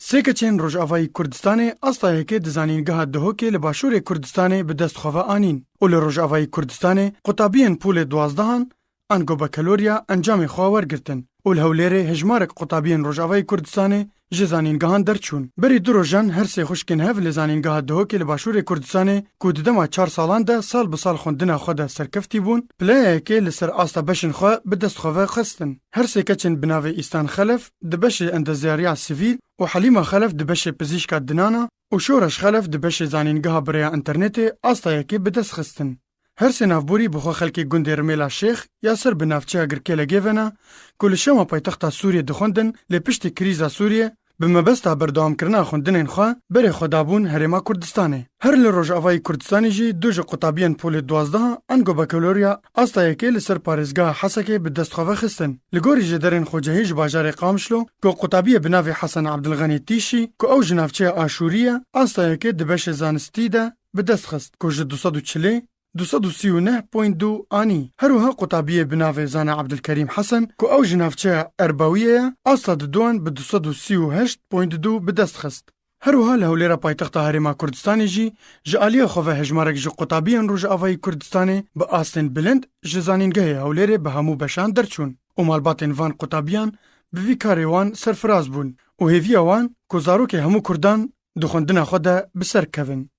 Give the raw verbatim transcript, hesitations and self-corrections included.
Sê keçên Rojavayî Kurdistanê asta yekê di Zanîngeha Duhokê li Başûrê Kurdistanê bi dest xwe ve anîn û li Rojavayî Kurdistanê qutabiyên polê duwazdehan, ango bakalorya, encamê xwe wergirtin û li Hewlêrê hejmarek qutabiyên Rojavayî Kurdistanê ji zanîngehan derçûn. Berî du rojan her sê xwişkên hev li Zanîngeha Duhokê li Başûrê Kurdistanê, ku di dema çar salan de sal bi sal xwendina xwe de serkeftî bûn, pileya yekê li ser asta beşên xwe bi dest xwe ve xistin. Her sê keçên bi navê Îstan Xelef di beşê endezyariya sivîl û Helîma Xelef di beşê pizîşka dinana û Şoreş Xelef di beşê zanîngeha bi rêya înternetê asta yekê bi dest xistin. Her sê navborî bi xwe xelkê gundê Rimêla Şêx ya ser bi navçeya Girkêlegê ve ne, ku li Şama paytexta Sûriyê dixwendin, lê piştî krîza Sûriyê bi mebesta berdewamkirina xwendinên xwe berê xwe dabûn Herêma Kurdistanê. Her li Rojavayî Kurdistanê jî du ji qutabiyên polê duwazdeh, ango bakalorya, asta yekê li ser parêzgeha Hesekê bi dest xwe ve xistin. Li gorî jêderên xwecihî ji bajarê Qamişlo, ku qutabiyê bi navê Hesen Abdilxenî Tîşî, ku ew ji navçeya Aşûrî ye, asta yekê di beşê zanistî de bi dest xist, ku ji du sed û çilê du sed û sî û neh point du anî. Her wiha qutabiyê bi navê Zana Abdilkerîm Hesen, ku ew ji navçeya Erbawiyê ye, asta diduan bi du sed û sî û heşt point du bi dest xist. Her wiha li Hewlêra paytexta Herêma Kurdistanê jî ji aliyê xwe ve hejmarek ji qutabiyên Rojavayî Kurdistanê bi astên bilind ji Zanîngehê Hewlêrê bi hemû beşan derçûn û malbatên van qutabiyan bi vî karê wan serfiraz bûn û hêviya wan ku zarokê hemû Kurdan di xwendina xwe de bi ser kevin.